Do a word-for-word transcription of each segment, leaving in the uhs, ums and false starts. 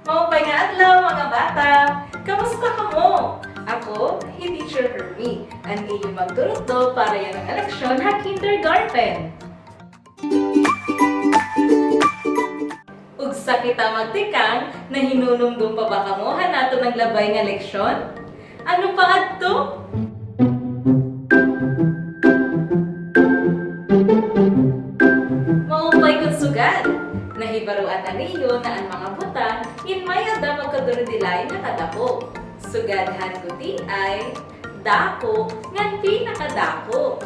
Maupay nga adlaw, mga bata! Kamusta kamo? Ako hi Teacher Hermie, an iyo magturutdo para yana nga leksyon ha kindergarten. Ugsa kita magtikang, nahinunumdom pa ba kamo han aton naglabay nga leksyon? Ano pa adto? Maupay kon sugad, nahibaroan na niyo na an mga butang in may-ada magkadurudilain nga kadako. Sugad han gutiay, dako, ngan pinakadako.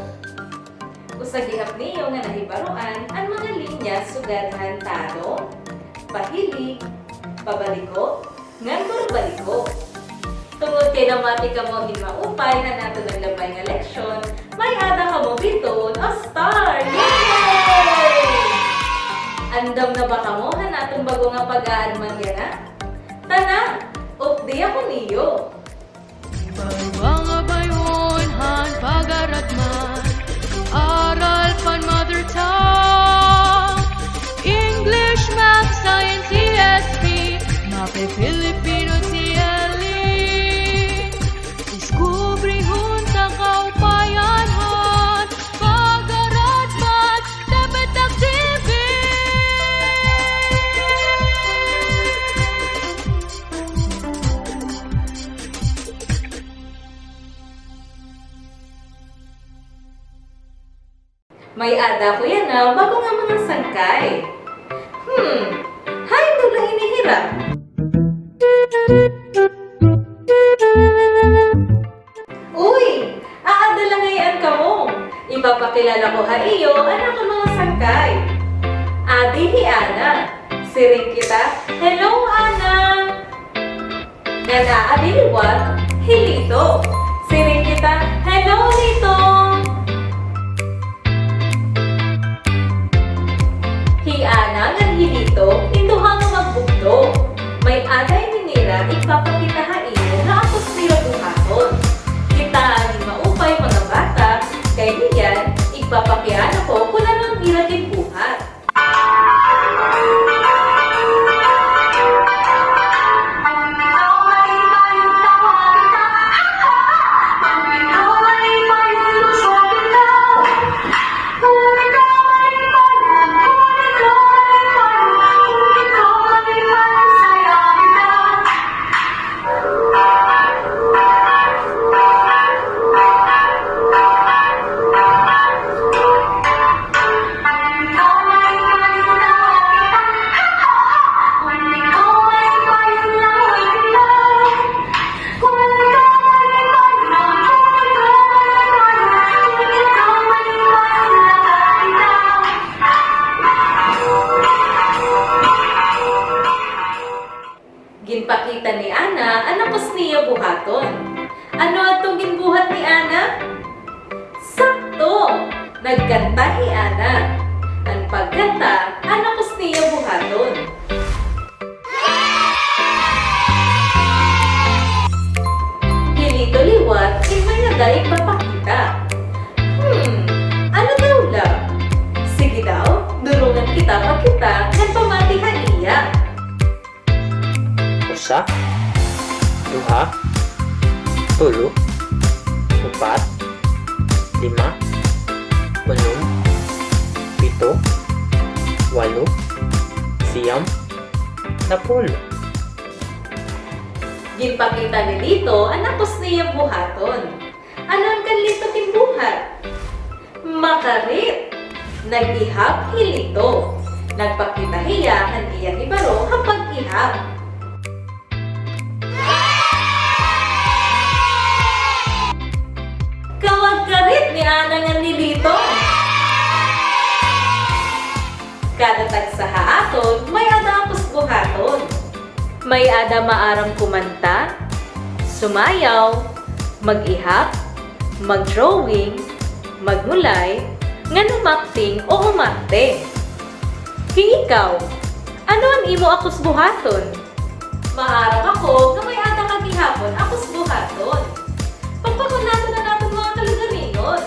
Usa gihap niyo nga nahibaroan an mga linya sugad han talong, pahilig, pabaliko, ngan burbaliko. Tungod kay namati kamo hin maupay han aton naglabay nga leksyon, may-ada kamo bituon o star! Yay! Andam na ba kamo han aton bag-o nga pag-aadman yana? Tana, updi ako niyo! Iba-iba nga bayhon han pag-aradman, aral pan mother tongue, English, math, science, E S P, MAPEH, Filipino, T L E. Diskubrihon ta kaupayan han pag-aradman, Dapat Active! May-ada ko yana bag-o nga mga sangkay. Hmm, hain daw la ini hira? Uy! Aada la ngay-an kamo. Ipapakilala ko ha iyo an akon mga sangkay. Adi hi Ana. Siring kita, "Hello, Ana!" Ngan aadi liwat hi Lito. Siring kita, "Hello, Lito!" Hi Ana ngan hi Lito, in duha nga magbugto. May-ada ini nira igpapakita ha iyo nga akos nira buhaton. Kitaa nin maupay, mga bata, kay niyan, igpapakiana ko kon ano an ira ginbuhat. Ginpakita ni Ana an akos niya buhaton. Ano adton ginbuhat ni Ana? Sakto! Nagkanta hi Ana. An pagkanta, an akos niya buhaton. Hi Lito liwat, in may-ada igpapakita. Hmm, ano daw la? Sige daw, durungan kita pakita ngan pamati ha iya. Usa, duha, tulo, upat, lima, unom, pito, walo, siyam, napulo. Ginpakita ni Lito an akos niya buhaton. Ano an kan Lito ginbuhat? Makarit! Nag-ihap hi Lito. Nagpakita hiya han iya hibaro ha pag-ihap. Kawagkarit ni Ana ngan ni Lito! Kada tagsa ha aton, may-ada akos buhaton. May-ada maaram kumanta, sumayaw, mag-ihap, mag-drawing, magmulay, ngan umakting o umarte. Hi ikaw, ano an imo akos buhaton? Maaram ako nga may-ada ka gihapon akos buhaton. Pakpakon naton an aton mga kalugaringon.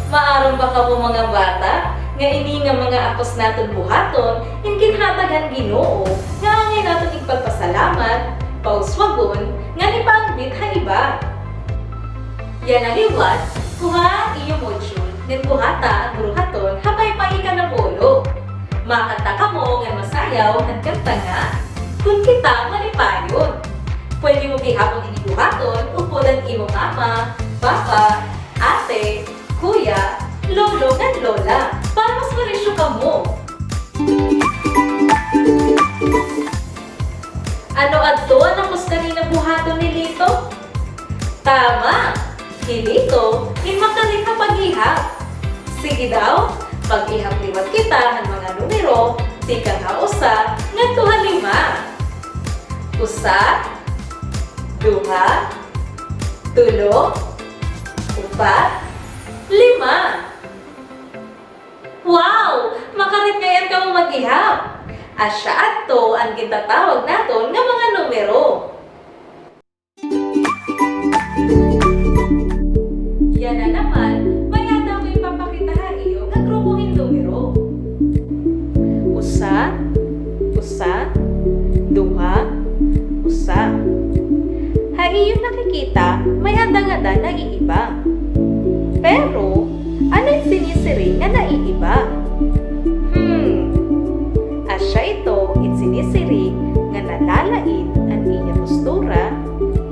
Maaram ba kamo, mga bata, Nga ini nga mga akos naton buhaton, in ginhatag han Ginoo, nga angay naton igpagpasalamat, pauswagon, ngan ipaambit ha iba. Yana liwat, kuhaa an iyo module, ngan buhata an buruhaton ha paypay ikanapulo. Makanta kamo ngan masayaw han kanta nga Kon Kita Malipayon. Pwede mo gihapon ini buhaton upod an imo mama, papa, ate, kuya, lolo, ngan lola, para mas marisyo kamo. Ano adto an akos kanina buhaton ni Lito? Tama! Hi Lito in makarit ha pag-ihap. Sige daw, pag-ihap liwat kita han mga numero tikang ha usa ngadto ha lima. Usa, duha, tulo, upat, lima. Wow! Makarit ngay-an kamo mag-ihap. Asya adto an gintatawag naton nga mga numero. Yana naman, may-ada ako ipapakita ha iyo nga grupo hin numero. Usa, usa, duha, usa. Ha iyo nakikita, may-ada ngada naiiba. Pero, ano it sinisiring nga naiiba? Hmm. Asya ito it sinisiring nga nalalain an iya postura,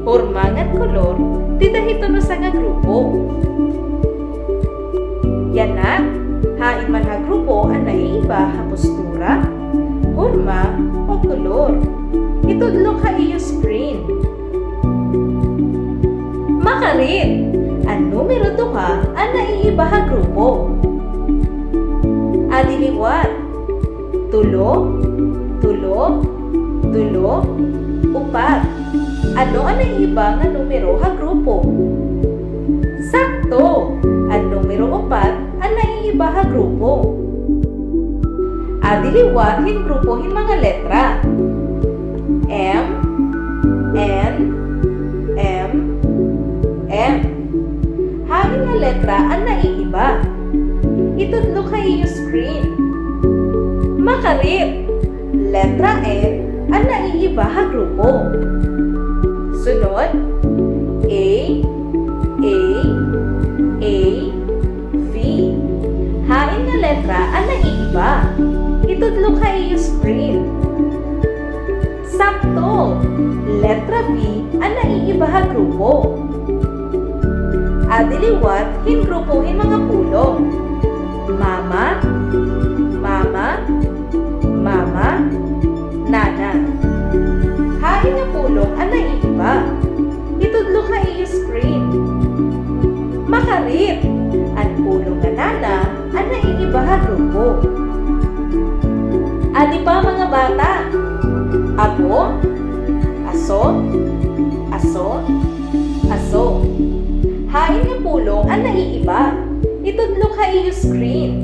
porma ngan kolor dida hiton usa nga grupo. Yana, hain man ha grupo an naiiba ha postura, porma, o kolor? Itudlok ha iyo screen. Makarit! An numero duha an naiiba ha grupo. Adi liwat. Tulo, tulo, tulo, upat. Ano an naiiba nga numero ha grupo? Sakto! An numero upat an naiiba ha grupo. Adi liwat hin grupo hin mga letra. M, N, M, M. Hain nga letra an naiiba? Itudlok ha iyo screen. Makarit! Letra N an naiiba ha grupo. Sunod, A, A, A, V. Hain nga letra an naiiba? Itudlok ha iyo screen. Sakto! Letra V an naiiba ha grupo. Adi liwat hin grupo hin mga pulong. Mama, mama, mama, nana. Hain nga pulong an naiiba? Itudlok ha iyo screen. Makarit! An pulong nga nana an naiiba ha grupo. Adi pa, mga bata. Abo, aso, aso, aso. Hain nga pulong an naiiba? Itudlok ha iyo screen.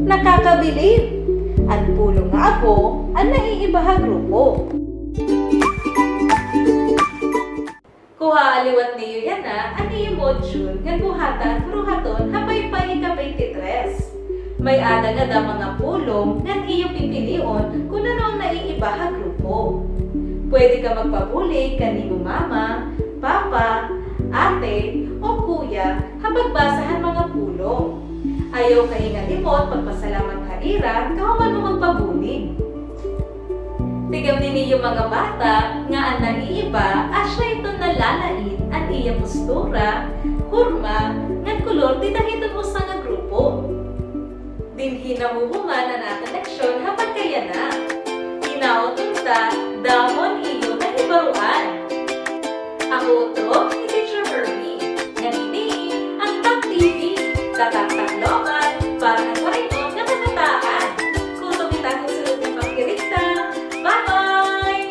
Nakakabilib! An pulong nga abo an naiiba ha grupo. Kuhaa liwat niyo yana an iyo module ngan buhata an buruhaton ha paypay ika-twenty-three. May-ada ngada mga pulong ngan iyo pipilion kon ano an naiiba ha grupo. Pwede ka magpabulig kan imo mama, papa, ate, o kuya ha pagbasa han mga pulong. Ayaw kahingalimot magpasalamat ha ira kahuman mo magpabulig. Tigamni niyo, mga bata, nga an naiiba, asya iton nalalain an iya postura, porma, ngan kolor dida hiton usa nga grupo. Dinhi nahuhuman an aton leksyon ha pagkayana. Hinaot unta damo an iyo nahibaroan. Ako utro hi Teacher Hermie. Ngan ini an Tatak T V. Tatak Tacloban, para han Marikina nga kabataan. Kutob kita hin sunod nga pagkirigta. Bye-bye!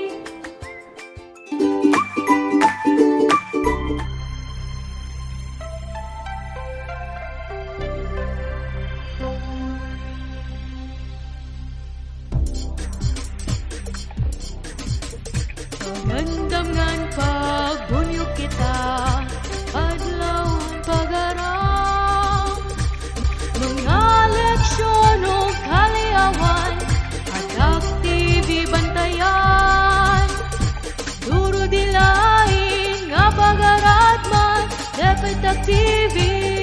T V.